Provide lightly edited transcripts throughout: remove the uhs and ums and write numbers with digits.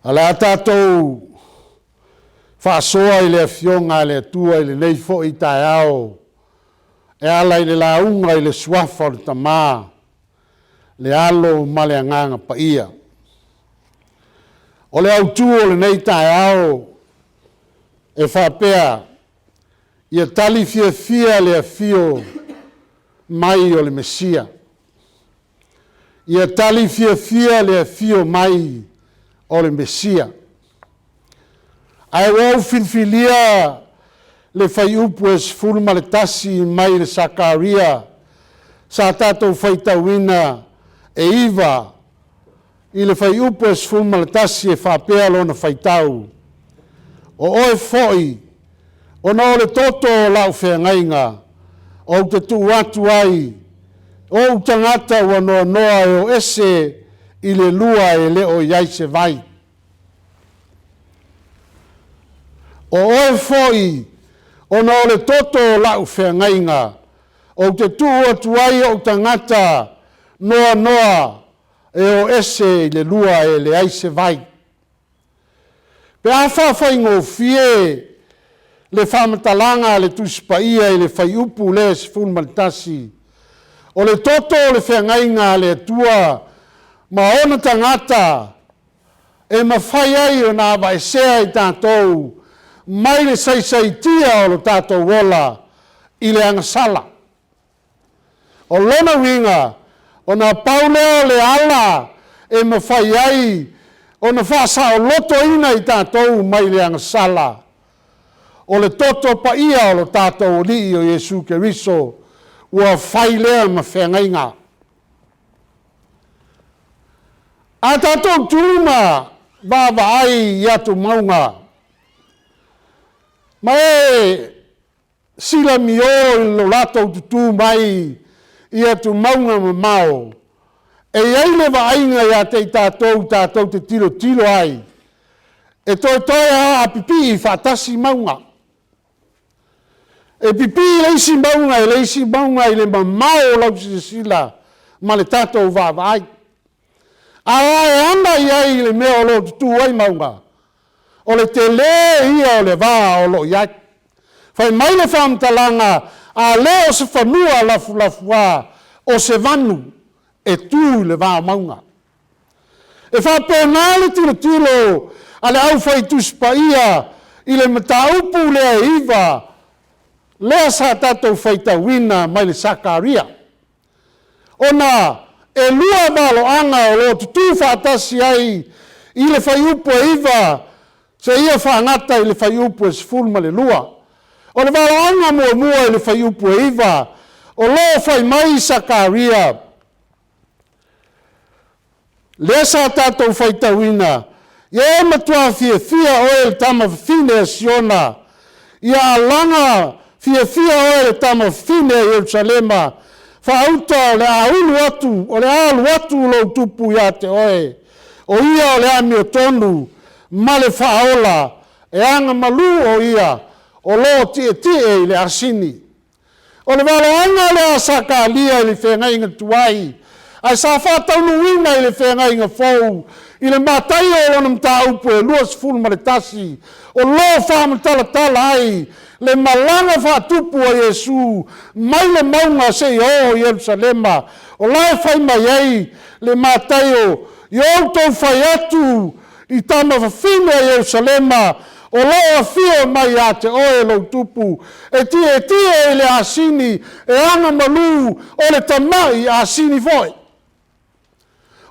O le a tatou faasoa i le Afioga a le Atua i lenei foi taeao e ala i le lauga i le Suafa o le Tama, le Alo ma le Agaga Paia. O le autu o lenei taeao e faapea, ia tali fiafia le afio mai o le Mesia. Ia tali fiafia le afio mai o le Mesia. Ae ua ou filifilia le fuaiupu e 11 mai le Sakaria sa tatou faitauina e 9 i le fuaiupu e 11 e faapea lona faitau: “O oe foi, ona o le toto o lau feagaiga, ou te tuu atu ai ou tagata ua noanoa e o ese i le lua e le o i ai se vai.” O oe foi, ona o le toto o lau feagaiga, ou te tuu atu ai ou tagata noanoa e o ese i le lua e leai se vai. Pe a faafaigofie le faamatalaga a le Tusi Paia i le fuaiupu lea e 11, o le toto o le feagaiga a le Atua ma ona tagata e mafai ai ona aveesea i tatou mai le saisaitia o lo tatou ola i le agasala. O lona uiga, ona pau lea o le ala e mafai ai ona faasaolotoina i tatou mai le agasala, o le toto paia o lo tatou Alii o Iesu Keriso ua fai lea ma feagaiga. A tatou tu ma vaavaai i atumauga, ma e silamio i lo latou tutu mai i atumauga mamao, e i ai le vaaiga ia te i tatou tatou te tilotilo ai, e toetoe lava a pipii faatasi mauga. E pipii le isi mauga i le isi mauga i le mamao o lau silasila ma le tatou vaavaai. A e ana i ai i le mea o lo o tutu ai mauga, o le tele ia o le va o lo o i ai. Fai mai le faamatalaga, a le o se fanua lafulafuā, o se vanu e tu i le va o mauga. E faapena le tilotilo a le aufai Tusi Paia i le mataupu lea e 9 lea sa tatou faitauina mai le Sakaria. Ona e lua valoaga o lo o tutu faatasi ai i le fuaiupu e 9 seia faagata i le fuaiupu e 12. O le valoaga muamua i le fuaiupu e 9, o lo o fai mai Sakaria, lea sa tatou faitauina, ia e matua fiafia oe le tama fafine a Siona, ia alaga fiafia oe le tama fafine a Ierusalema, faauta o le a ulu atu, o le a alu atu lou tupu ia te oe, o ia o le amiotonu ma le faaola, e agamalu o ia, o lo o tietie i le asini. O le valoaga lea a Sakaria i le feagaiga tuai, ae sa faataunuuina i le feagaiga fou i le Mataio o lona mataupu e 21, o lo o faamatalatala ai le malaga faatupu a Iesu mai le mauga seia oo i Ierusalema. O la e fai mai ai le Mataio, ia outou fai atu i tama fafine a Ierusalema, o lo o afio mai ia te oe lou tupu, e tietie i le asini, e agamalu, o le tamai asini foi.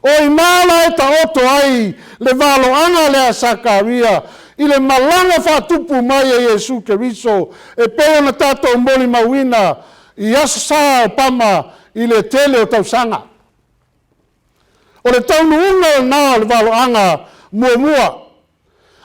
O i ina la e taoto ai le valoaga lea a Sakaria i le malaga faatupu mai a Iesu Keriso e pei ona tatou molimauina i Aso Sa o Pama i le tele o tausaga. O le taunuuga lena o le valoaga muamua.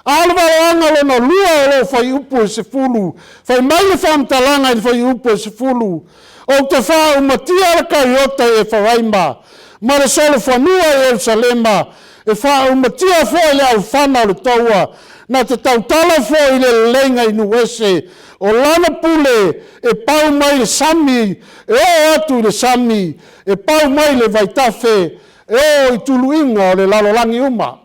A o le valoaga lona lua o lo o fuaiupu e 10, fai mai le faamatalaga i le fuaiupu e 10, ou te faaumatia le kaiota i Efaraima ma le solofanua i Ierusalema, e faaumatia foi le aufana o le taua, na te tautala foi i le leleiga i nuu ese, o lana pule e pau mai le sami e oo atu i le sami, e pau mai le vaitafe e oo i tuluiga o le lalolagi uma.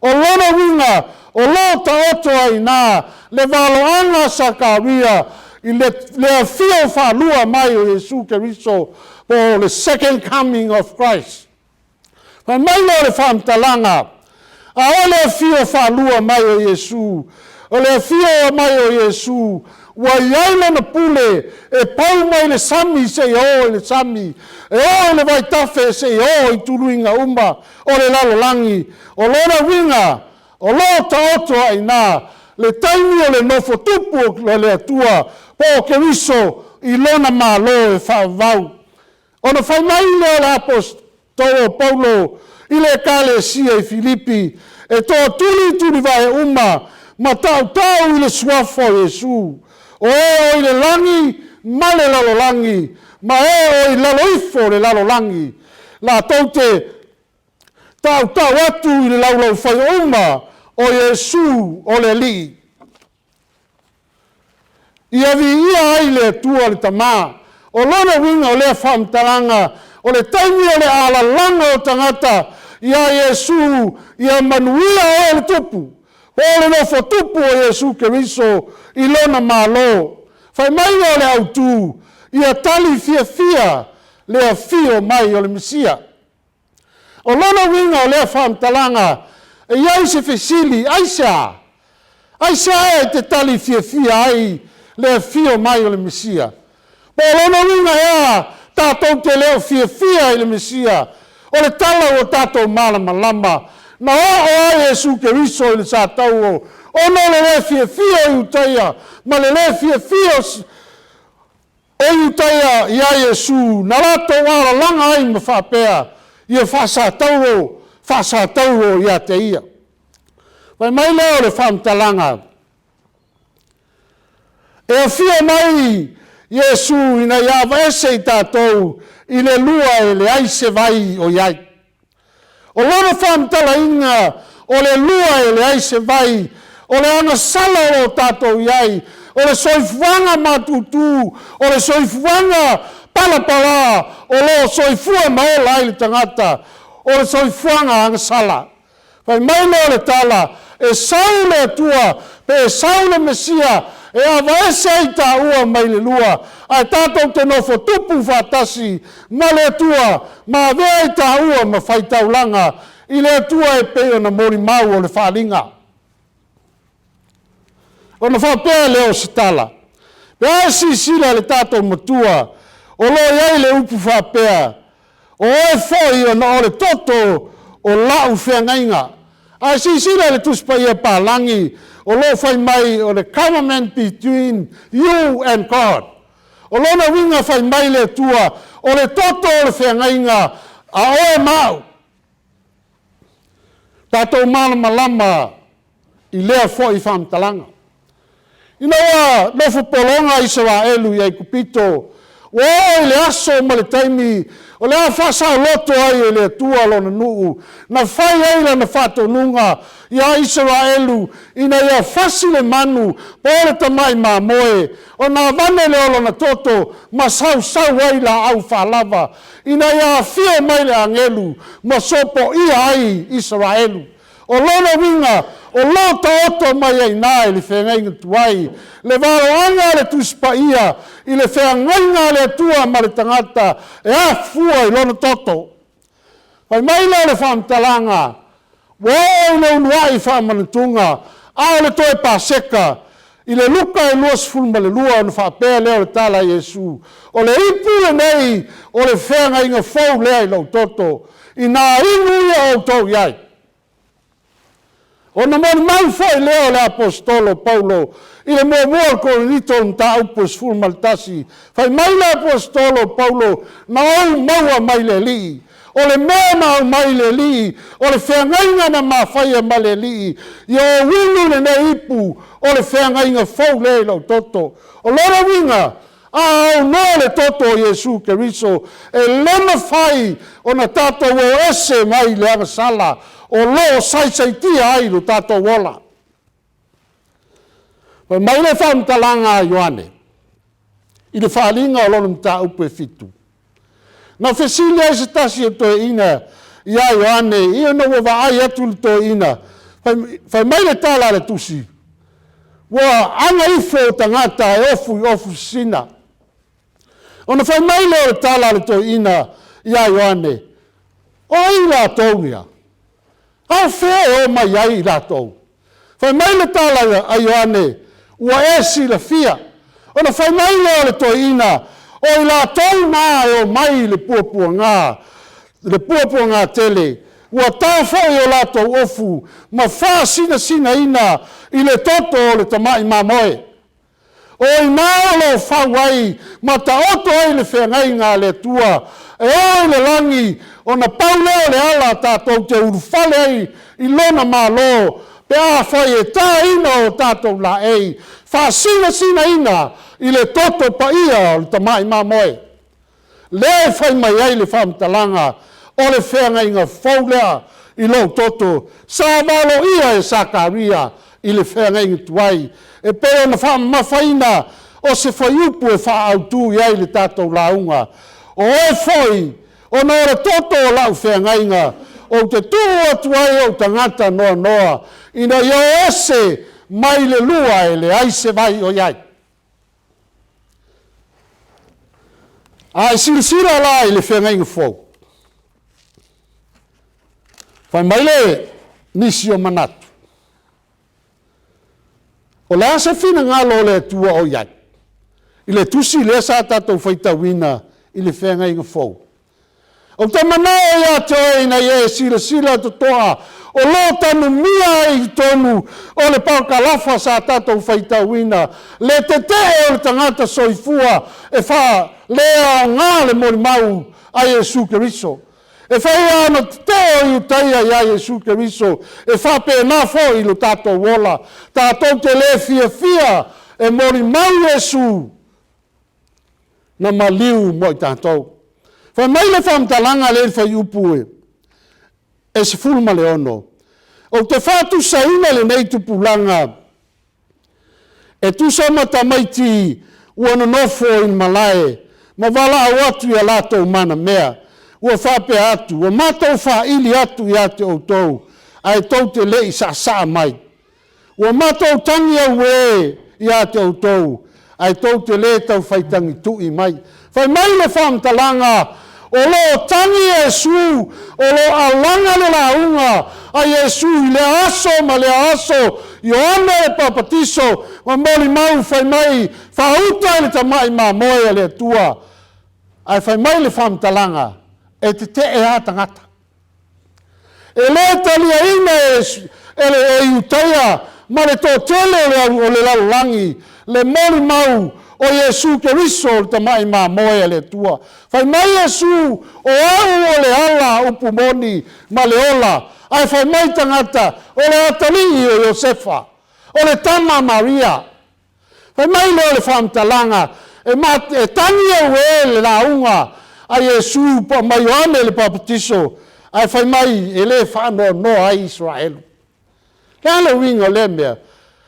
O lona uiga, o lo o taoto ai i ina le valoaga a Sakaria i le le afio faalua mai o Iesu Keriso, po o le second coming of Christ. Fai mai lea o le faamatalaga, a o le afio faalua mai o Iesu, o le afio mai o Iesu, ua i ai lana pule e pau mai le sami seia oo i le sami, e oo i le vaitafe seia oo i tuluiga uma o le lalolagi. O lona uiga, o lo o taoto ai i ina le taimi o le nofo tupu o le Atua po o Keriso i lona Malo e faavavau. Ona fai mai lea o le Aposetolo o Paulo i le Ekalesia i Filipi, e toatuli tulivae uma ma tautau i le suafa o Iesu, o e o i le lagi ma le lalolagi, ma e o i lalo ifo o le lalolagi, latou te tautau atu i le laulaufai uma o Iesu o le Alii. Ia viia ai le Atua le Tama. O lona uiga o lea faamatalaga, o le taimi o le alalaga o tagata ia Iesu, ia manuia oe le tupu, po o le nofo tupu o Iesu Keriso i lona Malo. Fai mai o le autu, ia tali fiafia le afio mai o le Mesia. O lona uiga o lea faamatalaga, e i ai se fesili, aisea? Aisea e te tali fiafia ai le afio mai o le Mesia? Po o lona uiga ea tatou te le o fiafia i le Mesia? O le tala ua tatou malamalama, na oo ai Iesu Keriso i le satauro ona o le le fiafia o Iutaia ma le le fiafia o Iutaia ia Iesu, na latou alalaga ai ma faapea, ia faasatauro, faasatauro ia te ia. Fai mai lea o le faamatalaga, e afio mai Iesu ina ia aveese i tatou i le lua e leai se vai o i ai. O lona faamatalaina o le lua e leai se vai, o le agasala o lo o tatou i ai, o le soifuaga matutu, o le soifuaga palapala o lo o soifua ma ola ai le tagata, o le soifuaga agasala. Fai mai lea o le tala, e sau le Atua pe sau le Mesia e aveese ai taua mai le lua, ae tatou te nofo tupu faatasi ma le Atua ma avea ai taua ma faitaulaga i le Atua e pei ona molimau o le faaaliga. Ona faapea lea o se tala, pe a e silasila i le tatou Matua, o lo o i ai le upu faapea, o oe foi ona o le toto o lau feagaiga. Ae silasila i le Tusi Paia Palagi, o lo o fai mai o le covenant between you and God. O lona uiga fai mai le Atua, o le toto o le feagaiga a oe ma au. Tatou malamalama i lea foi faamatalaga. Ina ua nofo pologa Isaraelu i Aikupito, ua oo i le aso ma le taimi o le a faasaoloto ai e le Atua lona nuu, na fai ai lana faatonuga iā Isaraelu ina ia fasi le manu po o le tamai mamoe, ona avane lea o lona toto ma sausau ai laau faalava, ina ia afio mai le agelu ma sopoia ai Isaraelu. O lona uiga, o lo o taoto mai ai i ina i le feagaiga tuai le valoaga a le Tusi Paia i le feagaiga a le Atua ma le tagata e afua i lona toto. Fai mai lea o le faamatalaga, ua oo i le uluai faamanatuga, a o le toe Paseka, i le Luka e 22 ona faapea lea o le tala a Iesu, o le ipu lenei o le feagaiga fou lea i lou toto, ina inu ia outou i ai. Ona molimau foi lea o le Aposetolo Paulo i le muamua o le Korinito o le mataupu e 11, fai mai le Aposetolo Paulo, na ou maua mai le Alii. O le mea na aumai le Alii, o le feagaiga na mafaia ma le Alii, ia ou inu lenei ipu o le feagaiga fou lea i lou toto. O lona uiga, a aunoa le toto o Iesu Keriso, e le mafai ona tatou o ese mai le agasala o lo o saisaitia ai lo tatou ola. Fai mai le faamatalaga a Ioane i le faaaliga o lona mataupu e 7. Na fesili ai se tasi o toeaiina ia Ioane, ina ua vaai atu le toeaina, Fai mai le tala a le tusi, ua aga ifo tagata e ofu i ofu sisina. Ona fai mai lea o le tala a le toeaina ia Ioane, o ai latou ia? A o fea e o mai ai i latou? Fai mai le tala a Ioane, ua e silafia. Ona fai mai lea o le toeaina, o i latou na e omai i le puapuaga, le puapuaga tele, ua ta foi o latou ofu ma faasinasinaina i le toto o le tamai mamoe. O i ina o lo o fau ai ma taoto ai le feagaiga a le Atua e oo i le lagi, ona pau lea o le ala tatou te ulufale ai i Lona Malo, pe afai e taina o tatou laei, faasinasinaina i le toto paia o le tamai mamoe. Lea e fai mai ai le faamatalaga o le feagaiga fou lea i lou toto, sa valoia e Sakaria i le feagaiga tuai, e pei ona faamamafaina o se fuaiupu e faaautu i ai le tatou lauga. O oe foi, ona o le toto o lau feagaiga, ou te tuu atu ai ou tagata noanoa, ina ia o ese mai le lua e leai se vai o i ai. A e silasila la i le feagaiga fou, fai mai le nisi o manatu, o le a se finagalo o le Atua o i ai? I le tusi lea sa tatou faitauina i le feagaiga fou. Ou te manao ia te oe ina ia e silasila totoa o lo o tanumia ai i totonu o le parakalafa sa tatou faitauina le tetee o le tagata soifua e faaleaoga le molimau a Iesu Keriso. E fai lava ona tetee o Iutaia ia Iesu Keriso, e faapena foi lo tatou ola. Tatou te le fiafia e molimau Iesu na maliu mo i tatou. Fai mai le faamatalaga lea i le fuaiupu e 16, ou te faatusaina lenei tupulaga e tusa ma tamaiti ua nonofo i le malae ma valaau atu i a latou manamea, ua faapea atu, ua matou faili atu ia te outou, ae tou te le i saasaa mai. Ua matou tagi auē ia te outou, ae tou te lē taufai tagitu'i mai. Fai mai le faamatalaga, o lo o tagi Iesu, o lo o alaga le lauga a Iesu i lea aso ma lea aso, Ioane le Papatiso ma molimau fai mai, faauta i le tamai mamoe a le Atua. Ae fai mai le faamatalaga, e tetee lava tagata. E le taliaina e le Iutaia ma le toatele o le lalolagi le molimau o Iesu Keriso o le tamai mamoe a le Atua. Fai mai Iesu, o au o le ala upu moni ma le ola, ae fai mai tagata, o le atalii o Iosefa, o le tama a Maria. Fai mai lea o le faamatalaga, e tagi auē le lauga a Iesu ma Ioane le Papatiso, ae fai mai e le faanoanoa ai Isaraelu. Le a le uiga o lea mea?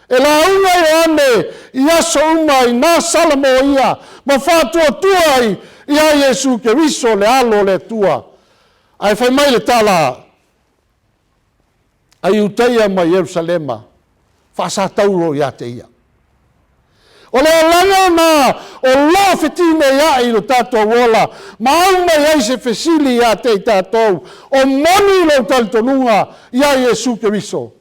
E lauga Ioane i aso uma i nā Salamoia ma faatuatua ai ia Iesu Keriso le alo o le Atua. Ae fai mai le tala a Iutaia ma Ierusalema, faasatauro ia te ia. O le alaga lena o lo o fetineiai i lo tatou ola ma au mai ai se fesili ia te i tatou, o moni lou talitonuga ia Iesu Keriso?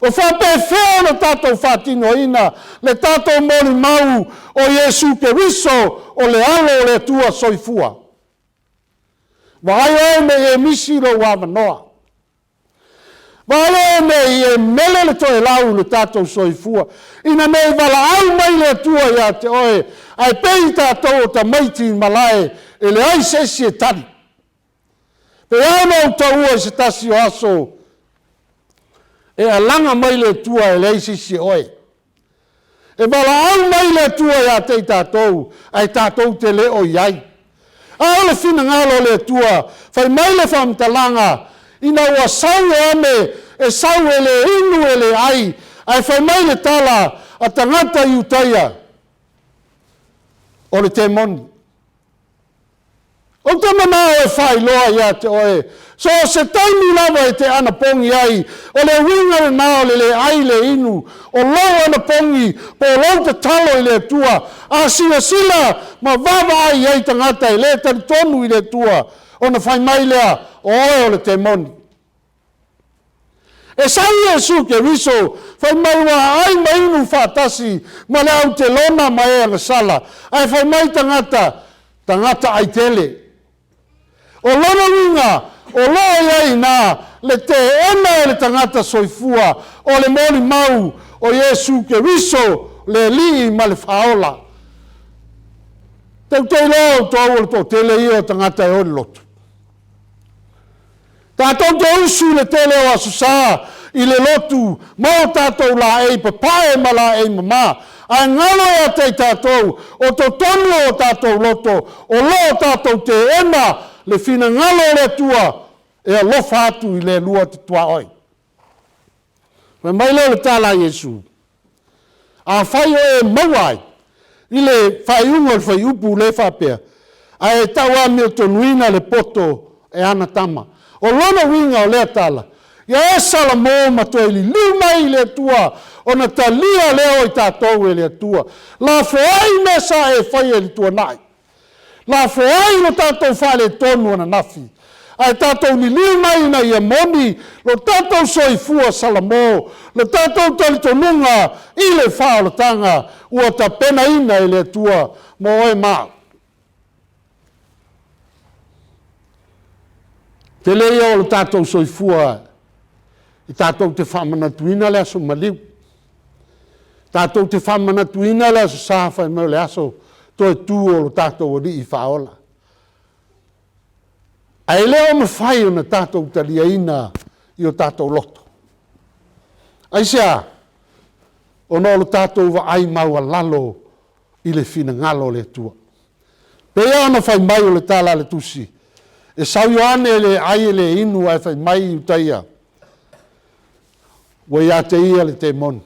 O faapefea ona tatou faatinoina le tatou molimau o Iesu Keriso o le alo o le Atua soifua? Vaai oe ne i e misi lou avanoa. Vaai oe ne i e mele le toelau i lo tatou soifua, ina ne i valaau mai le Atua ia te oe, ae pei tatou o tamaiti i malae e leai se isi e tali. Pei lava ona ou taua i se tasi o aso, e alaga mai le Atua e leai se isi e oe. E valaau mai le Atua ia te i tatou, ae tatou te le o i ai. A o le finagalo o le Atua, fai mai le faamatalaga, ina ua sau Ioane, e sau e le inu e le ai, ae fai mai le tala a tagata Iutaia, o le temoni. Ou te manao e faailoa ia te oe So o se taimi lava e te anapogi ai, o le uiga lena o le le ai le inu, o lou anapogi po o lou tatalo i le Atua, a silasila ma vaavaai i ai tagata e le talitonu i le Atua, ona fai mai lea, o oe o le temoni. E sau Iesu Keriso, fai mai ua aai ma inu faatasi ma le autelona ma e agasala, ae fai mai tagata, tagata aitele. O lona uiga, o lo o i ai i ina le teena e le tagata soifua o le molimau o Iesu Keriso le Alii ma le Faaola. Tou te iloa outou o le toatele ia o tagata e o i le lotu. Tatou te usu i le tele o Aso Sa i le lotu ma o tatou laei papae ma laei mama, ae galo ia te i tatou o totonu o o tatou loto o lo o tatou teena le finagalo o le Atua e alofa atu i le lua te tuaoi. Fai mai lea o le tala a Iesu, Afai o e maua ai i le faaiuga o le fuaiupu lea e faapea, ae tauamiotonuina le poto e ana tama. O lona uiga o lea tala, ia e Salamo ma toe liliu mai i le Atua, ona talia lea o i tatou e le Atua. Lafoai mea sa e faia i le tuanai. Lafoai lo tatou faaletonu ananafi, ae tatou liliu mai ina ia moni lo tatou soifua Salamo, lo tatou talitonuga i le faaolataga ua tapenaina e le Atua mo oe ma au. Tele ia o lo tatou soifua e tatou te faamanatuina le aso maliu, tatou te faamanatuina le Aso Sa fai mai o le aso toe tu o lo tatou Alii Faaola. Ae le o mafai ona tatou taliaina i o tatou loto. Aisea? Ona o lo tatou vaai maualalo i le finagalo o le Atua. Pei lava ona fai mai o le tala a le Tusi, e sau Ioane e le ai e le inu ae fai mai Iutaia, ua ia te ia le temoni.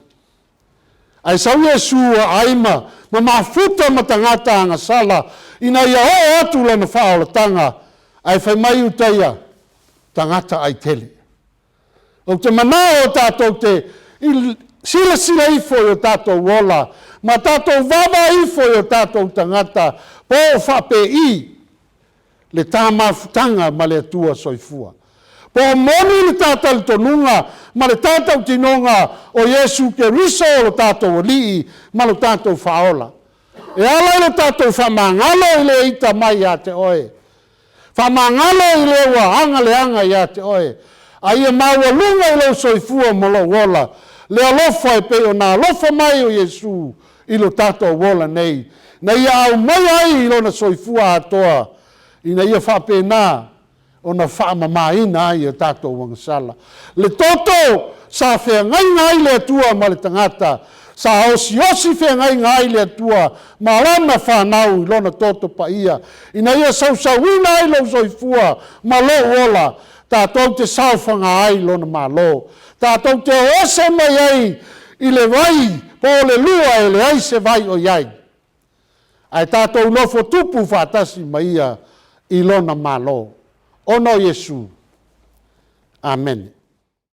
Ae sau Iesu ua ai ma mafuta ma tagata agasala ina ia oo atu lana faaolataga, ae fai mai Iutaia, tagata aitele. Ou te manao tatou te silasila ifo i o tatou ola ma tatou vaavaai ifo i o tatou tagata po o faapei le ta mafutaga ma le Atua soifua. Po o moni le ta talitonuga ma le ta tautinoga o Iesu Keriso o lo tatou Alii ma lo tatou Faaola. E ala i lo tatou faamagalo i le ita mai ia te oe, faamagalo i le ua aga leaga ia te oe, a ia maualuga i lou soifua ma lou ola le alofa e pei ona alofa mai o Iesu i lo tatou ola nei, na ia aumaia ai i lona soifua atoa, ina ia faapena ona faamamaina ai a tatou agasala. Le toto sa feagaiga ai le Atua ma le tagata, sa osiosi feagaiga ai le Atua ma lana fanau i lona toto paia, ina ia sausauina ai lou soifua ma lou ola, tatou te saofaga ai lona Malo. Tatou te o ese mai ai i le vai po o le lua e leai se vai o i ai, ae tatou nofo tupu faatasi ma ia i lona Malo. Ona o Iesu. Amene.